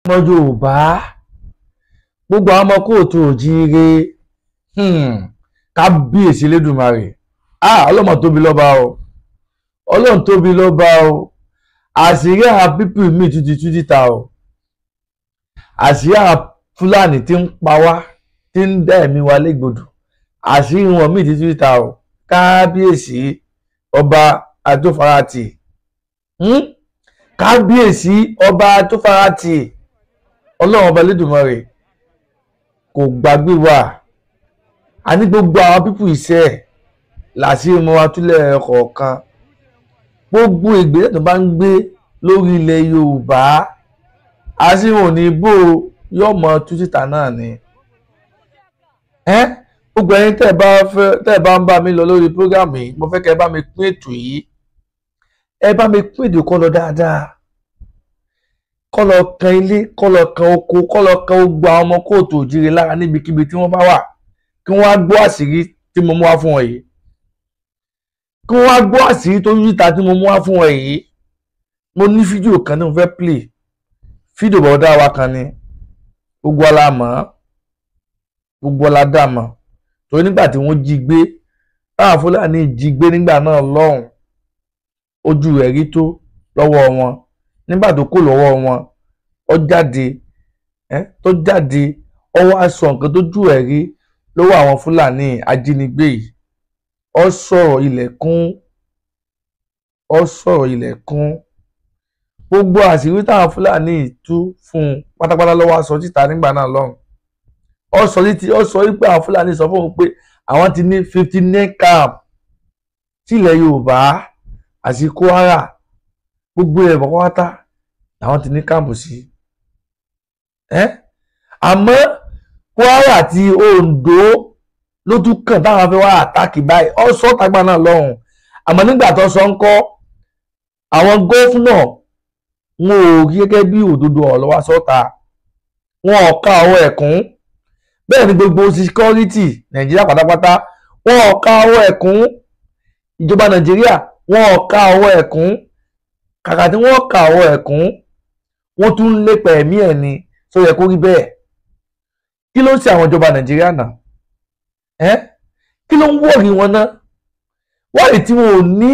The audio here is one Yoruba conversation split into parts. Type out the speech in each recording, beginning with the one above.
Ọmọ Yorùbá, gbogbo àwọn ọmọ kóòtù òjíire, kábíyèsí Elédùmarè, ọlọ́mọ tóbi lọ́ba o, ọlọ́run tóbi lọ́ba o. Àṣírí àwọn pípì míì tuntun títa o, àṣírí àwọn Fúlàní tí ń pa wá, tí ń dá ẹ̀mí wa légbodò, àṣírí wọn míì tuntun títa o. Kábíyèsí ọba Atófaratì, kábíyèsí ọba Atófaratì, ọlọ́run ọba Elédùmarè kò gbàgbé wa. A ní gbogbo àwọn pípù iṣẹ́ làṣírí mọ́ wa túlẹ̀ kọ̀ọ̀kan. Gbogbo ìgbésẹ̀ tó bá ń gbé lórí ilẹ̀ Yorùbá, àṣírí wọn ò ní bò yóò mọ tú síta náà ni. Gbogbo ẹ̀yin tẹ́ ẹ bá ń bá mi lọ lórí prógámù yìí, mo fẹ́ kẹ́ ẹ bá mi pín ètò yìí, ẹ bá mi pín ètò kọ́ lọ dáadáa, kọ́ lọ kan ilé, kọ́ lọ kan oko, kọ́ lọ kan gbogbo àwọn ọmọ kóòtù òjíire lára níbikíbi tí wọ́n bá wà, kí wọ́n á gbọ́ àṣírí tí mo mú wá fún wọn yìí, kí wọ́n á gbọ́ àṣírí tó yíta tí mo mú wá fún wọn yìí. Mo ní fídíò kan tí mo fẹ́ play, fídíò bọ̀dá wa kan ni, gbogbo ọlá mọ̀, gbogbo ọlá dà mọ̀, torí nígbà tí wọ́n jí gbé, táwọn Fúlàní jí gbé nígbà náà lọ́hùn, ojú rẹ̀ rí tó lọ́wọ́ wọn. Nígbà tó kó lọ́wọ́ wọn, ó jáde, tó jáde, ó wá sọ nǹkan tó jù ẹ̀ rí lọ́wọ́ àwọn Fúlàní ajínigbé yìí. Ó sọ̀rọ̀ ilẹ̀kùn, ó sọ̀rọ̀ ilẹ̀kùn. Gbogbo àṣírí táwọn Fúlàní tú fún un pátápátá ló wá sọ síta nígbà náà lọ́hùn. Ó sọ títí, ó sọ wípé àwọn Fúlàní sọ fún òun pé àwọn ti ní 59 camp sílẹ̀ Yorùbá àti Kwara, gbogbo ẹ̀ pátá làwọn ti ní káàmpù sí. Àmọ́ Kwara àti Ondo ló tún kàn táwọn fẹ́ wá àtàkì báyìí. Ó sọ tàgbà náà lọ́hùn. Àmọ́ nígbà tó sọ ń kọ́, àwọn gófúnà wọn ò rí gẹ́gẹ́ bí òdodo ọ̀rọ̀ lọ́wọ́ sọ́ta, wọn ò ká ọwọ́ ẹ̀kún. Bẹ́ẹ̀ ni gbogbo síkọ́rítì Nàìjíríà pátápátá wọn ò ká ọwọ́ ẹ̀kún. Ìjọba Nàìjíríà wọn ò ká ọwọ́ ẹ̀kún. Kàkà tí wọ́n ká ọwọ́ ẹ̀kún, wọ́n tún ń lépa ẹ̀mí ẹ̀ ni. Tó yẹ kó rí bẹ́ẹ̀? Kí ló ń ṣe àwọn ìjọba Nàìjíríà náà? Kí ló ń wọ̀rí wọn náà? Wáyé tí wọn ò ní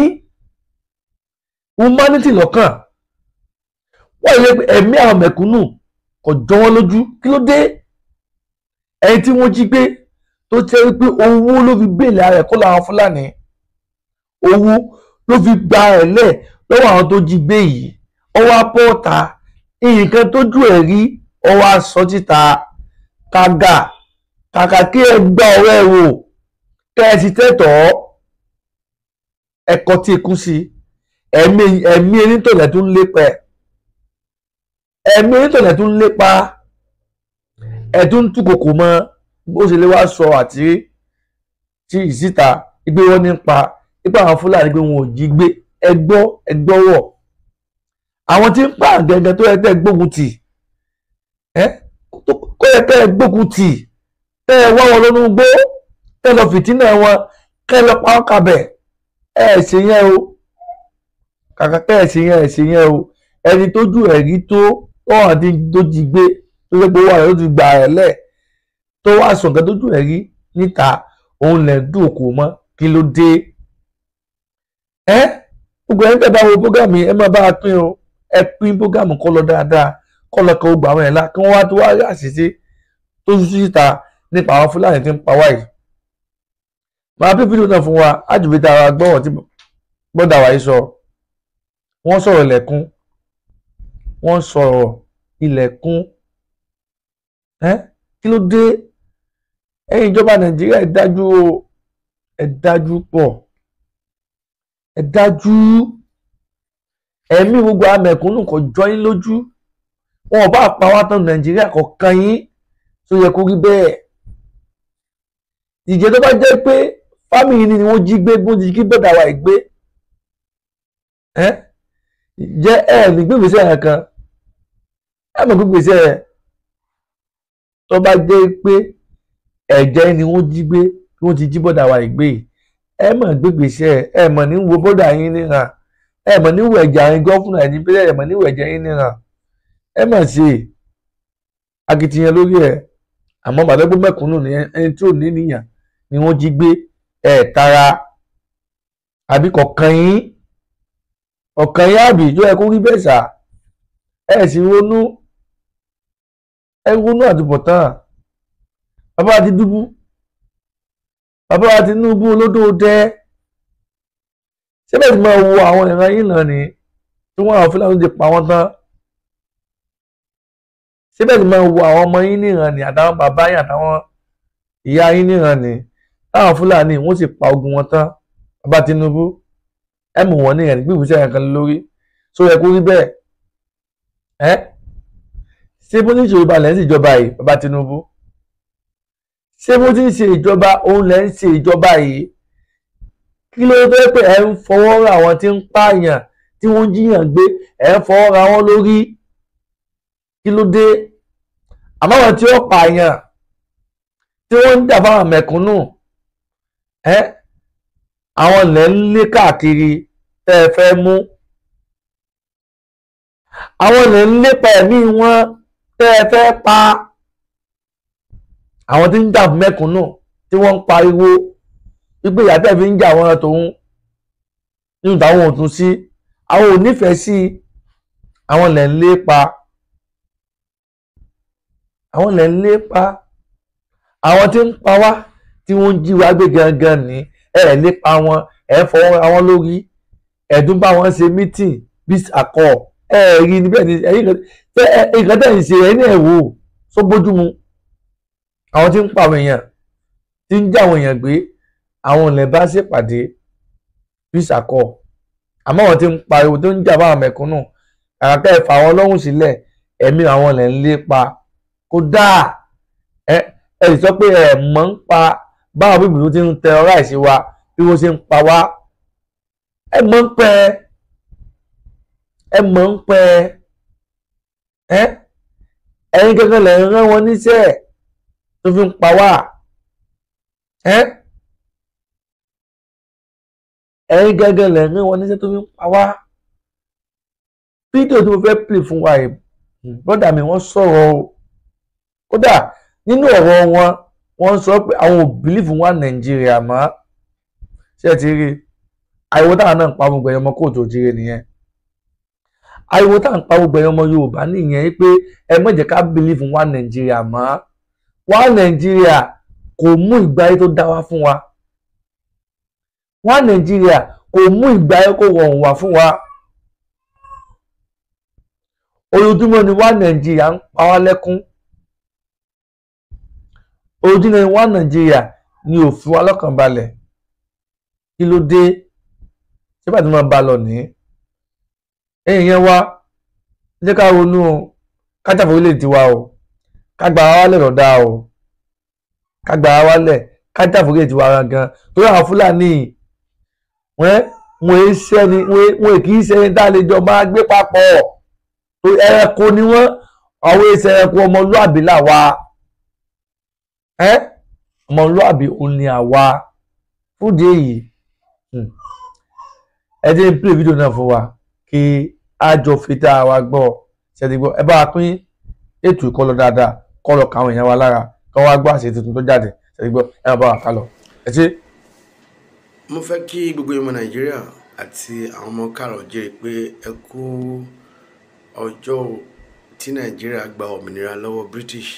humanity lọ́kàn, wọ́n yẹ ẹ̀mí àwọn mẹ̀kúnnù kò jọ wọ́n lójú. Kí ló dé? Ẹni tí wọ́n jí gbé tó jẹ́ wípé owó ló fi bèèlè ara ẹ̀ kó làwọn Fúlàní, owó ló fi gba ẹ̀ lẹ̀ lọ́wọ́ àwọn tó jí gbé yìí, ọwọ́ apọ́ta nǹkan tójú ẹ̀ rí, ọwọ́ aṣọ títa. Kàkà kàkà kí ẹ gba ọ̀rẹ́ ẹ wò, kẹ́ ẹ sì tẹ̀tọ̀ ẹ̀kọ́ tí ikú sí. Ẹ̀mí onítọ̀lẹ̀ tó ń lépa ẹ̀, ẹ̀mí onítọ̀lẹ̀ tó ń lépa ẹ̀ tó ń tú kòkò mọ́. Bó ṣe lè wá sọ àti tí ìsíta ìgbé wọn ní pa ipa àwọn Fúlàní pé wọn ò jí gbé. Ẹgbọ́ ẹgbọ́wọ̀ àwọn tí ń pa gẹ́gẹ́ tó yẹ kẹ́ ẹ gbógun tì, kó yẹ kẹ́ ẹ gbógun tì, tẹ́ ẹ wá wọn lọ́nú gbó, tẹ́ ẹ lọ fìtínà wọn, kẹ́ ẹ lọ pa wọn kabẹ̀. Ẹ ṣe yẹn o, kàkà kẹ́ ẹ ṣe yẹn, ẹ ṣe yẹn o. Ẹni tójú ẹ̀ rí tó tọ́wọ́n àti tó jí gbé, tó yẹ pé owó rẹ̀ ló ti gbà ẹ̀ lẹ̀, tó wá sọ nǹkan tójú ẹ̀ rí níta, òun lẹ̀ dùn kò mọ́. Kí ló dé? Gbogbo ẹni tẹ́ bá wo bógámù yìí, ẹ máa bá a pín o. Ẹ pín bógámù kọ́ lọ dáadáa, kọ́ lọ kan gbogbo àwọn ẹ̀ la, kí wọ́n wá tó wá rí àṣìṣe tó tú síta nípa àwọn Fúlàní tí ń pa wá yìí. Màá pín fídíò náà fún wa, ájùbí tá a gbọ́rọ̀ tí bọ́dà wa yìí sọ. Wọ́n sọ̀rọ̀ ilẹ̀kùn, wọ́n sọ̀rọ̀ ilẹ̀kùn. Kí ló dé? Ẹ̀yin ìjọba Nàìjíríà, ẹ dájú o, ẹ dájú pọ̀, ẹ dájú. Ẹ̀mí gbogbo amẹ̀kúnnù kò jọ yín lójú. Wọn ò bá pa wá tán Nàìjíríà kò kan yín. Tó yẹ kó rí bẹ́ẹ̀? Ìjẹ́ tó bá jẹ́ pé fámìlì ni wọ́n jí gbé, bó ti kí bọ́dà wa gbé, jẹ́ ẹ ní gbégbèsè ẹ̀ kan, ẹ mọ̀ gbégbèsè ẹ̀. Tó bá jẹ́ pé ẹ̀jẹ̀ ni wọ́n jí gbé, bí wọ́n ti jí bọ́dà wa gbé, ẹ mọ̀ gbégbèsè ẹ̀, ẹ mọ̀ ní wo bọ́dà yín níran, ẹ mọ̀ ní wo ẹ̀jẹ̀ àyín gọ́fúnà ẹ̀ ní bílẹ̀, ẹ mọ̀ ní wo ẹ̀jẹ̀ yín níran. Ẹ mọ̀ sí Akitiyan lórí ẹ̀. Àmọ́ bàbá gbọ́ mẹ̀kúnnù ni ẹni tí ò ní níyàn ni wọ́n jí gbé ẹ̀ tara àbí kọ̀ọ̀kan yín ọ̀kan yín àbí ìjọ ẹ kó rí bẹ́ẹ̀ sà. Ẹ sì ronú, ẹ ronú àtúbọ̀tán. Bàbá wa ti dúbú, bàbá wa Tinubu olódó dẹ. Síbẹ̀ tí máa wo àwọn ìran yìí náà ni tí wọ́n àwọn Fúlàní ti pa wọ́n tán. Síbẹ̀ tí máa wo àwọn ọmọ yín níran ni àtàwọn bàbá yín àtàwọn ìyá yín níran ni táwọn Fúlàní wọ́n sì pa ogun wọn tán. Bàbá Tinubu ẹ mú wọn níran ní gbígbóṣẹ́ kankan lórí. Sọ yẹ kó rí bẹ́ẹ̀? Ẹ́ ṣé bó ti ń ṣe ìjọba lẹ́ ń ṣe ìjọba yìí, bàbá Tinubu? Ṣé bó ti ń ṣe ìjọba òun lẹ́ ń ṣe ìjọba yìí? Kí ló dé pé ẹ ń fọwọ́ ra àwọn tí ń pààyàn tí wọ́n ń jiyàn gbé, ẹ ń fọwọ́ ra wọn lórí? Kí ló dé? Àmọ́ àwọn tí ó pààyàn tí wọ́n ń jà fáwọn mẹ̀kúnnù, ẹ àwọn lẹ́ ń lé káàkiri tẹ́ ẹ fẹ́ mú, àwọn lẹ́ ń lépa ẹ̀mí wọn tẹ́ ẹ fẹ́ pa, àwọn tí ń jà fún mẹ̀kúnnù tí wọ́n ń pariwo wípé ìyá tẹ́ fi ń jà wọ́n tòun nínú táwọn ò tún sí, àwọn ò nífẹ̀ẹ́ sí, àwọn lẹ́ ń lépa, àwọn lẹ́ ń lépa, àwọn tí ń pa wá tí wọ́n ń jí wa gbé gangan ní ẹ̀ lépa wọn, ẹ̀ fọwọ́ ra wọn lórí, ẹ̀dùn bá wọn ṣe mítìn bí àkọ́ ẹ̀ rí níbẹ̀ ní ẹ̀yìn nǹkan tẹ̀ ń ṣe ẹ̀yìn ẹ̀ wò só bójúmu. Àwọn tí ń pa àwọn èèyàn tí ń já àwọn èèyàn gbé, àwọn ilẹ̀ bá ṣèpàdé peace accord. Àmọ́ àwọn tí ń pariwo tó ń jà bá àwọn mẹ̀kúnnù, kàkà ẹ̀ fà wọ́n lọ́rùn sílẹ̀, ẹ̀mí àwọn ilẹ̀ ń lépa. Kódà ẹ ẹ sọ pé ẹ mọ̀ ń pa báwọn bíbí tó ti ń tẹ ọ̀rá ìsí wa bí wọ́n ṣe ń pa wá. Ẹ mọ̀ ń pẹ́, ẹ mọ̀ ń pẹ́, ẹ ẹ̀yin gẹ́gẹ́ lẹ̀ ń rán wọn níṣẹ́ tó fi ń pa wá. Ẹ ẹ̀yin gẹ́gẹ́ lẹ̀ ń rán wọn níṣẹ́ tó fi ń pa wá. Fídíò tí mo fẹ́ play fún wa yìí, brọ́dà mi wọ́n sọ̀rọ̀ o. Kódà nínú ọ̀rọ̀ wọn, wọ́n sọ pé àwọn ò bìlífù wà Nàìjíríà mọ́. Ṣé ẹ ti rí i? Ariwo táwọn náà ń pa gbogbo ẹ̀yàn ọmọ kóòtù òjìrè nìyẹn. Ariwo táwọn ń pa gbogbo ẹ̀yàn ọmọ Yorùbá nìyẹn pé ẹ má jẹ́ ká bìlífù wà Nàìjíríà mọ́. Wà Nàìjíríà kò mú ìgbé ayé tó dá wá fún wa. Wà Nàìjíríà kò mú ìgbé ayé kó rọrùn wá fún wa. Ojoojúmọ́ ni wà Nàìjíríà ń pa wá lẹ́kún. Ojoojúmọ́ ni wà Nàìjíríà ni ò fi wá lọ́kàn balẹ̀. Kí ló dé? Ṣé bàtí mo bá lọ ní? Ẹ̀yin yẹn wá, jẹ́ ká ronú o, ká jà fún orílẹ̀-èdè wa o, ká gba ara wálẹ̀ lọ́dà o, ká gba ara wálẹ̀, ká jà fún orílẹ̀-èdè wa gan. Torí àwọn Fúlàní wọ́n ṣẹ́ni, wọ́n kì í ṣẹ́ni tá a lè jọ máa gbé papọ̀. Ẹranko ni wọ́n, àwọn èsì ẹranko ọmọlúàbí là wa. Ọmọlúàbí òun ni àwa. Fúdìí èyí, ẹ jẹ́ n play fídíò náà fún wa kí a jọ fi tá a wa gbọ́. Ṣe ti gbọ́? Ẹ bá wa pín ètò ìkọlọ dáadáa, kọlọ káwọn èèyàn wa lára, kí wọ́n wá gbọ́ àṣẹ tuntun tó jáde. Ṣe ti gbọ́? Ẹ bá wa ká lọ. Ẹ ṣé. Mo fẹ́ kí gbogbo ọmọ Nàìjíríà àti àwọn ọmọ káàrọ̀ jẹ́ pé ẹ kú ọjọ́ tí Nàìjíríà gba òmìnira lọ́wọ́ British.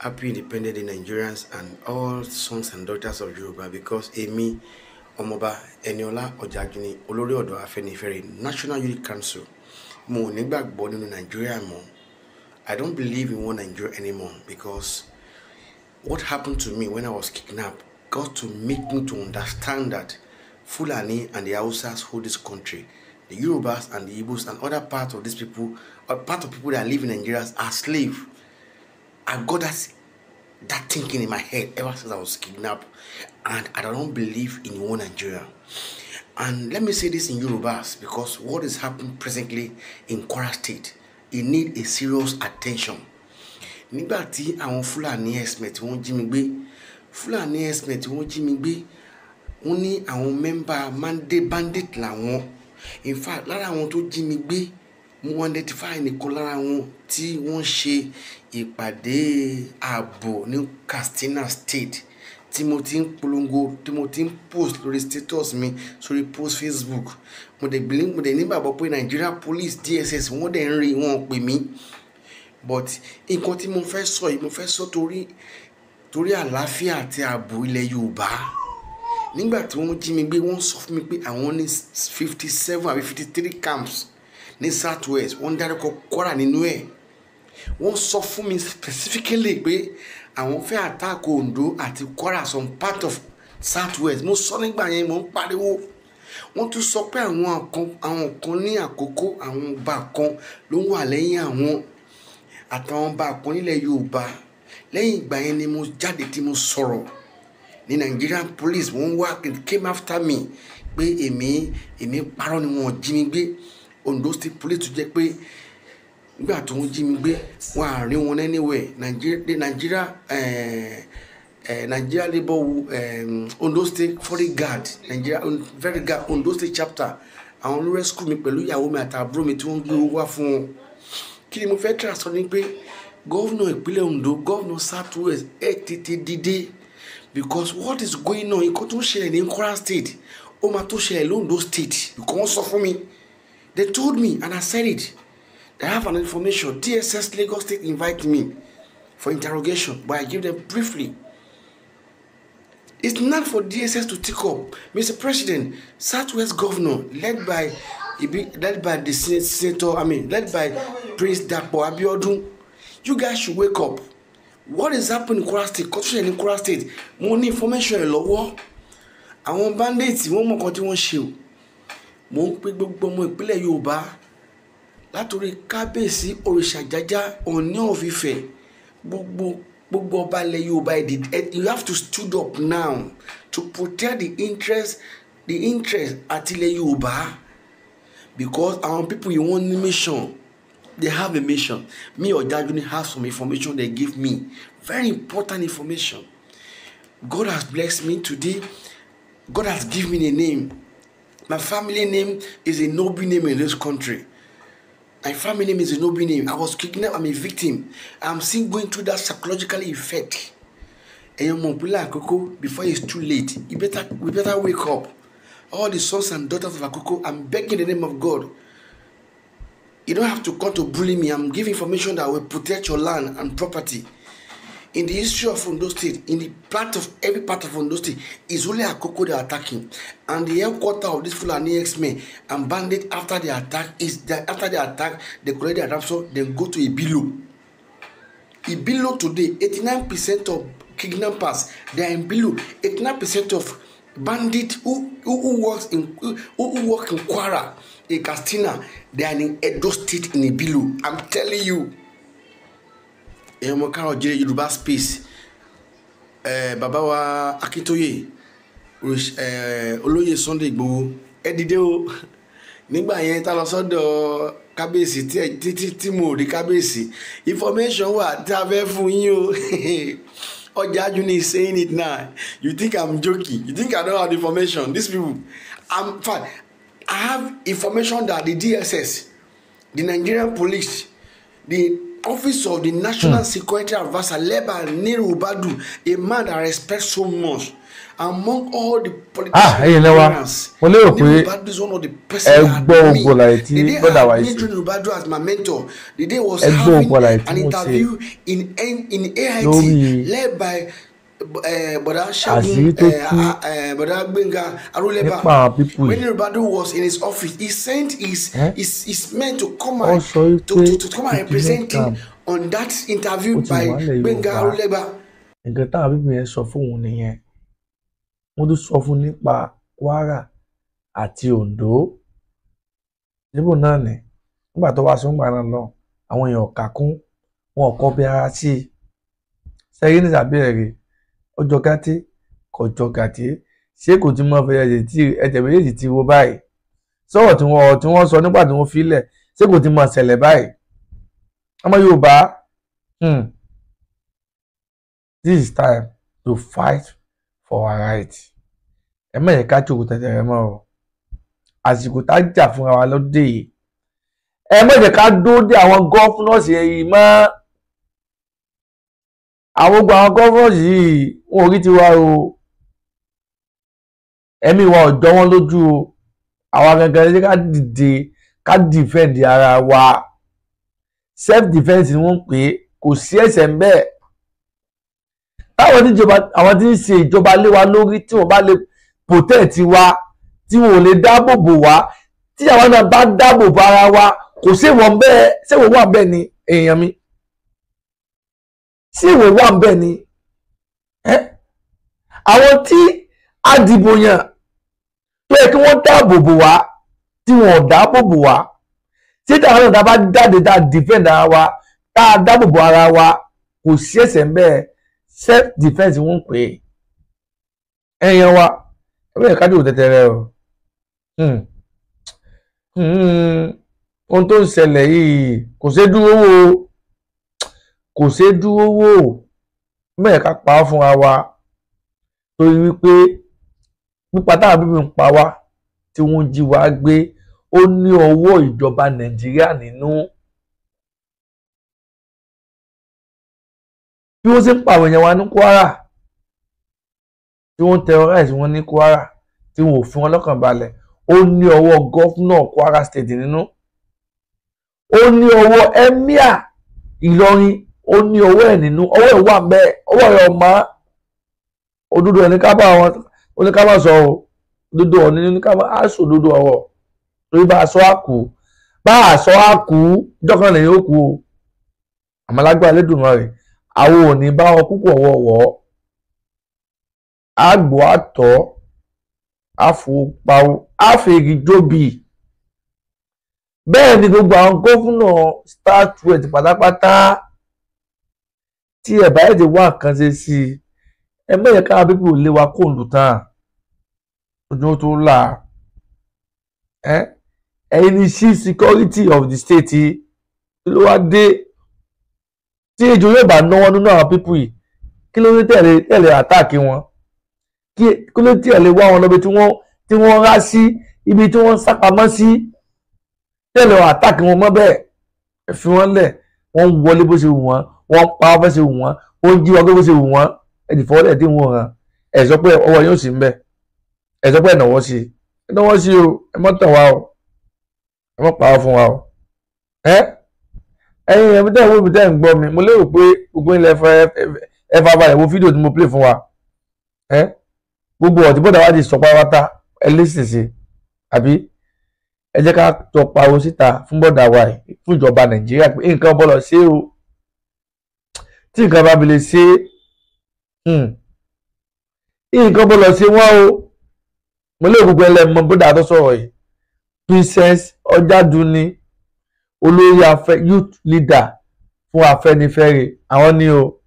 Happy Independence Day, Nigerians and all sons and daughters of Yoruba, because èmi Ọmọọba Ẹniọlá Ọ̀jájúní, olórí ọ̀dọ́ Afẹ́nifẹ́re, National Youth Council, mo ò nígbàgbọ́ nínú Nàìjíríà mọ́. I don't believe in one Nigeria anymore, because what happened to me when I was kidnapped got to make me to understand that Fulani and the Hausas hold this country. The Yorubas and the Igbos and other parts of these people, or part of people that live in Nigeria, are slaves. I got that thinking in my head ever since I was kidnapped, and I don't believe in one Nigeria. And let me say this in Yorubas, because what is happening presently in Kwara State, it needs a serious attention. Nígbà tí àwọn Fulani herdsmen tí wọ́n jí mi gbé, Fulani herdsmen tí wọ́n jí mi gbé, wọ́n ní àwọn member Mande bandit làwọn. In fact, lára àwọn tó jí mi gbé Mo identify nìkan lára wọn tí wọ́n ṣe ìpàdé ààbò ní Katsina State, tí mo ti ń polongo, tí mo ti ń post lórí status mi, sórí post Facebook. Mo dẹ̀ believe, mo dẹ̀ nígbàgbọ́ pé Nigeria Police, DSS, wọ́n dẹ̀ ń rí wọn pè mí. But nǹkan tí mo fẹ́ sọ yìí, mo fẹ́ sọ torí àlàáfíà àti ààbò ilẹ̀ Yorùbá. Nígbà tí wọ́n jí mi gbé, wọ́n sọ fún mi pé àwọn ní 57 àbí 53 camps ní South West. Wọ́n dárúkọ Kwara nínú ẹ̀. Wọ́n sọ fún mi specifically pé àwọn fẹ́ attack Ondo àti Kwara, some part of South West. Mo sọ nígbà yẹn, mo ń pariwo. Wọ́n tún sọ pé àwọn kan ní Àkókò, àwọn ọba kan ló ń wà lẹ́yìn àwọn, àtàwọn ọba kan nílẹ̀ Yorùbá. Lẹ́yìn ìgbà yẹn ni mo jáde tí mo sọ̀rọ̀ ní Nigerian Police. Wọ́n wá came after me pé èmi parọ́ ni, wọ́n jí mi gbé. Ondo State Police tó jẹ́ pé nígbà tó ń jí mi gbé, wọn à rí wọn anywhere. Nigeria Nigeria eh, eh, Nigeria Labour, Ondo State Foreign Guard, Nigeria Very Guard, Ondo State chapter, àwọn ló rescue mi pẹ̀lú ìyàwó mi àti àbúrò mi tí wọ́n gbé owó wá fún wọn. Kí ni mo fẹ́ try sọ ni pé governor ìpínlẹ̀ Ondo, governor South West, ẹ tètè dìde, because what is going on, nǹkan tó ń ṣẹlẹ̀ ní Kwara State, ó máa tó ṣẹlẹ̀ l'Ondo State, because wọ́n sọ fún mi. They told me and I said it. They have an information. DSS Lagos State invite me for interrogation, but I give them briefly. It's not for DSS to take up. Mr. President, Southwest Governor, led by the senator, I mean, led by Prince Dapo Abiodun, you guys should wake up. What is happening in Kwara State? Kọ́tún ní Kwara State. Mo ní information ẹ̀ lọ́wọ́. Àwọn bandits, wọ́n mọ̀ nǹkan tí wọ́n ṣe o. Mo ń pè gbogbo ọmọ ìpínlẹ̀ Yorùbá, látòrí kábíyèsí Òrìṣàjájá, Ọọ̀ni of Ifẹ̀, gbogbo ọba ilẹ̀ Yorùbá, you have to stood up now to protect the interest àti ilẹ̀ Yorùbá, because àwọn people yìí, wọ́n ní mission. They have a mission. Me, Ọ̀jájúní, have some information they give me, very important information. God has blessed me today. God has given me a name. My family name is a noble name in this country. My family name is a noble name. I was kidnapped. I'm a victim. I'm still going through that psychological effect. Ẹ̀yin ọmọ ìpínlẹ̀ Àkókò, before it's too late, you better we better wake up. All the sons and daughters of Akoko, I'm begging the name of God. You don't have to come to bully me. I'm giving information that will protect your land and property. In the history of Ondo State, in the part of every part of Ondo State, is only Akoko they are attacking. And the headquarters of this Fulani herdsmen and bandit, after the attack is that after the attack, they collect their ransom, then go to Ibilo. Ibilo today, 89% of kidnappers, they are in Ibilo. 89% of bandit who work in Kwara, in Katsina, they are in Edo State, in Ibilo. I'm telling you. Ẹ̀yin ọmọ káàárọ̀ oòjíire, Yorùbá space, bàbá wa Akíntóyè, olóyè Sunday Igboho, ẹ dìde o. Nígbà yẹn tá lọ sọ́dọ̀ kábíyèsí tí tí tí mo rí kábíyèsí, information wà tí a fẹ́ fún yín o. Ọ̀jájúní is saying it now. You think I'm joking? You think I don't have the information? These people, I'm fine. I have information that the DSS, the Nigerian Police, the Office of the National Security Adviser, led by Nuhu Ribadu, a man that I respect so much among all the politicians. Ah, ẹ̀yin lẹ́wà, mo lérò pé ẹ gbọ́ gbogbo àlàyé tí brother wa yìí ṣe. Ribadu as my mentor. The day was Ẹ gbọ́ gbogbo àlàyé tí an mo ṣe interview in AIT lórí led by Bọ̀dá àṣírí Ṣẹ́gun, tó tú Bọ̀dá Gbénga Arólẹ́bà. nípa àwọn people When yìí. Ribadu was in his office, he sent his Eh? his men to come Ó and sọ to, wípé to, to come and represent kidnap him on that interview ó ti by wà nílẹ̀ Gbénga Yorùbá. Arólẹ́bà. Nǹkan táwọn people yẹn sọ fóun nìyẹn. Wọ́n tún sọ fún nípa Kwara àti Ondo níbò náà ní nígbà tó wá sọ́ngbà náà lọ, àwọn èèyàn kà kún wọn ò kọ́ bí ara sí i sẹ́yìn ní tàbí ẹ̀rí. Ó jọ gàtí, kò jọ gàtí. Ṣé kò tí mọ fẹ́ ẹ̀jẹ̀ tí ẹ̀jẹ̀ méjèèjì ti wo báyìí? Sọ̀rọ̀ tí wọ́n sọ nígbà tí wọ́n fi lẹ̀, ṣé kò tí mọ ṣẹlẹ̀ báyìí? Ọmọ Yorùbá, this is time to fight for our right. Ẹ má yẹ ká jókòó tẹ̀tẹ̀rẹ̀ mọ́ o. Àsìkò tá a jà fúnra wa lóde yìí. Ẹ má jẹ́ ká dúró dé àwọn governors yìí mọ́. Àwọn gbogbo àwọn governors yìí wọn ò rí tiwa o, ẹ̀mí wa ò jọ wọ́n lójú o. Àwa gangan ẹ jẹ́ ká dìde ká defend ara wa. Self defence ni wọ́n ń pè é, kò sí ẹ̀ṣẹ̀ ń bẹ́ẹ̀. Táwọn tíjọba, àwọn tí ń ṣe ìjọba lé wa lórí, tí wọ́n bá lè protect wa, tí wọn ò lè dáàbò bò wá, tí àwọn náà bá dáàbò bo ara wa, kò séwọ̀n bẹ́ẹ̀. Séwọ̀n wà bẹ́ẹ̀ ni èèyàn mi? Séwọ̀n wà bẹ́ẹ̀ ni? Àwọn tí a dìbò yàn tó yẹ kí wọ́n dáàbò bò wá, tí wọn ò dáàbò bò wá, tí táwọn náà bá jáde tá a defend ara wa, tá a dáàbò bo ara wa, kò sí ẹ̀ṣẹ̀ ń bẹ́ẹ̀. Self defence wọ́n ń pè é. Ẹ̀yàn wa, ẹ̀rọ ìkájú tẹ̀tẹ̀rẹ̀ o. Ohun tó ń ṣẹlẹ̀ yìí kò ṣeé dúró wò, kò ṣeé dúró wò. Bẹ́ẹ̀ ká pa á fúnra wa, torí wípé pípa táwọn bíbí ń pa wá tí wọ́n jí wa gbé, ó ní ọwọ́ ìjọba Nàìjíríà nínú. Bí wọ́n ṣe ń pa àwọn èèyàn wa ní Kwara, tí wọ́n ń terrorize wọn ní Kwara, tí wọn ò fún wọn lọ́kàn balẹ̀, ó ní ọwọ́ gọ́fúnà Kwara State nínú, ó ní ọwọ́ emir Ìlọrin, ó ní ọwọ́ ẹ̀ nínú, ọwọ́ ẹ̀ wà bẹ́ẹ̀, ọwọ́ ẹ̀ ọ̀ma. Òdodo ẹ̀ ní ká bá wọn, ó ní ká má sọ o, òdodo ọ̀ ní ká má sọ òdodo ọ̀rọ̀, torí bá a sọ àkú, bá a sọ àkú, jọ́kàn lè yóò kú o. Àmọ́ lágbára Elédùmarè, àwọn ò ní bá wọn púpọ̀ wọ̀wọ́, àgbò àtọ̀ àfòpáwò àfèrè jóbi. Bẹ́ẹ̀ ni gbogbo àwọn gómìnà star 20 pátápátá, tí ẹ̀ bá yẹ̀ ti wá nǹkan ṣe sí i, ẹ má yẹ káwọn bíbí ò lé wa kó lù tán ojú tó là. Ẹ̀yin ni chief security of the state, kí ló wá dé tí ejò yóò bá náwó nínú àwọn pípù yìí? Kí ló dé tẹ̀lé tẹ̀lé àtáàkì wọn? Kí ló tẹ̀lé wá wọn lọ́bi tí wọ́n rá sí, ibi tí wọ́n sápamọ́ sí, tẹ̀lé àtáàkì wọn mọ́ bẹ́ẹ̀? Ẹ fi wọ́n lẹ̀, wọ́n wọlé bó ṣe wù wọ́n, wọ́n pa bó ṣe wù wọ́n, wọ́n jí wọn bó ṣe wù wọ́n. Ẹ ti fọwọ́lẹ̀ tí wọ́n hàn, ẹ sọ pé ọwọ́ yóò sì ń bẹ̀, ẹ sọ pé ẹ náwó sí, ẹ náwó sí o, ẹ mọ́ tàn wá o, ẹ mọ́ pa á fún wa o. Ẹ̀yin ẹ̀mí tẹ́ ń wò mí, tẹ́ ń gbọ́ mi, mo lérò pé gbogbo ilẹ̀ ẹ fa balẹ̀ wo fídíò tí mo play fún wa. Gbogbo ọ̀tí bọ́dà wa ti sọ pátápátá, ẹ lẹ́sìn sí, àbí ẹ jẹ́ ká jọ pariwo síta fún bọ́dà wa yìí, fún ìjọba Nàìjíríà pé nǹkan bọ́lọ̀ ṣe o. Tí nǹkan bá fi lè ṣe, nǹkan bọ́lọ̀ ṣe wọ́n o. Mo lérò gbogbo ẹlẹ́mọ bọ́dà tó sọ̀rọ̀ yìí, Princess Ọjádúnni, olórí afẹ́ youth leader fún Afẹ́nifẹ́re, àwọn ni o,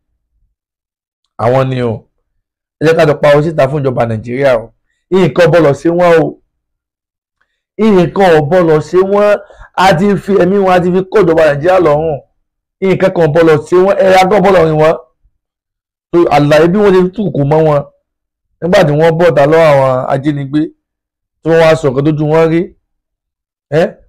àwọn ni o. Ẹ jẹ́ ká jọ pariwo síta fún ìjọba Nàìjíríà o. Nǹkan bọ́lọ̀ ṣe wọ́n o, nǹkan ò bọ́lọ̀ ṣe wọ́n. A ti fi ẹ̀mí wọn, a ti fi kó ìjọba Nàìjíríà lọ́rùn. Nǹkan kan bọ́lọ̀ ṣe wọ́n, ẹ̀rọ agbọ́n bọ́lọ̀ rìn wọ́n. Tó àlàyé bí wọ́n ṣe tù kù mọ́ wọn nígbà tí wọ́n bọ̀ta lọ́wọ́ àwọn ajínigbé, tí wọ́n wá sọ nǹkan tójú wọn rí.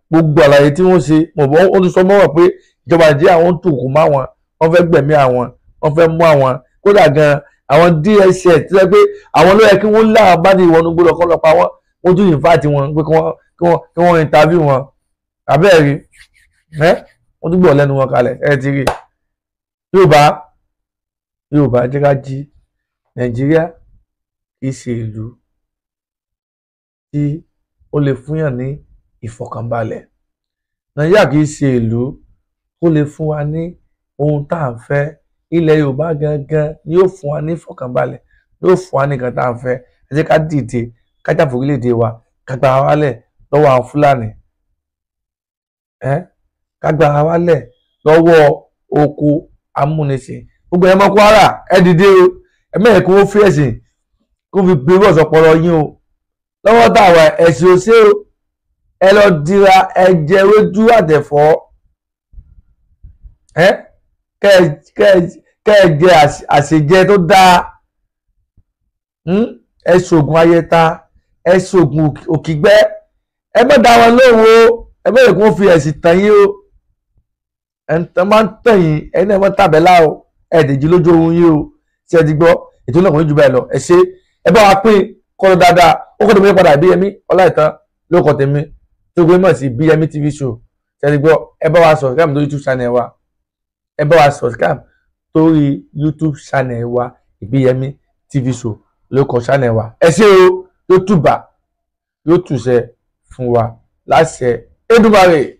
Gbogbo àlàyé tí wọ́n ṣe, ó tún sọ mọ́ wọn pé ìjọba Nàìjíríà wọ́n tù kù mọ́ àwọn, wọ́n fẹ́ gbẹ̀mí àwọn, wọ́n fẹ́ mú àwọn. Kódà gan àwọn DSS tí wọ́n pé àwọn ló yẹ kí wọ́n láwọn bá ní ìwọ̀nù gbọ́dọ̀ kọ́ lọ pa wọ́n, wọ́n tún invite wọn pé kí wọ́n interview wọn. Àbẹ́ẹ̀ rí, wọ́n tún gbọ́ lẹ́nu wọn kalẹ̀. Ẹ ti rí, Yorùbá, Yorùbá jẹ́ ká jí. Nàìjíríà kì í ṣe ìlú tí ó lè fúnyàn ní ìfọ̀kànbalẹ̀. Nàìjíríà kì í ṣe ìlú tó lè fún wa ní ohun tá à ń fẹ́. Ilẹ̀ Yorùbá gangan ni yóò fún wa ní ìfọ̀kànbalẹ̀, yóò fún wa ní nǹkan tá à ń fẹ́. Ẹ jẹ́ ká dìde, ká jà fún orílẹ̀-èdè wa, ká gba ara wálẹ̀ lọ́wọ́ àwọn Fúlàní, ká gba ara wálẹ̀ lọ́wọ́ oko amúnisìn. Gbogbo ẹ̀ mọ́ Kwara, ẹ dìde o, ẹ mẹ́rin kí wọ́n fi ẹ̀sìn kó fi gbé ọ̀sọ̀pọ̀lọ yín o. Lọ́wọ́ táwa ẹ̀sìn ò ṣe o, ẹ lọ dira, ẹ jẹ ewédú àtẹ̀fọ́, kẹ́ ẹ jẹ àṣejẹ tó dáa, ẹ ṣògùn ayẹta, ẹ ṣògùn òkìgbẹ́, ẹ má dá wọn lóhùn o, Ẹ bẹ́ẹ̀ kó fi ẹ̀sìn tàn yín o. Ẹ̀ǹtàn máa ń tàn yín, ẹ̀yin náà máa ń tàbẹ́lá o, ẹ̀ẹ́dẹ̀jì lójú ohun yín o. Ṣé ẹ ti gbọ́? Ètò náà kò ní jù báyìí lọ. Ẹ ṣé, ẹ bá wa pín kọ́ lọ dáadáa. Ó kọ́ tó mi padà Ìbíyẹmí Ọláìtàn ló kọ́ tèmi tó gbé mọ̀ sí Ìbíyẹmí TV show. Ṣé ẹ ti gbọ́? Ẹ bá wa subscribe lórí YouTube channel wa. Ẹ bá wa subscribe torí YouTube channel wa, Ìbíyẹmí TV show ló kọ́ channel wa. Ẹ ṣé o, yóò tùbà yóò tùṣẹ fún wa láṣẹ Èdùmàrè.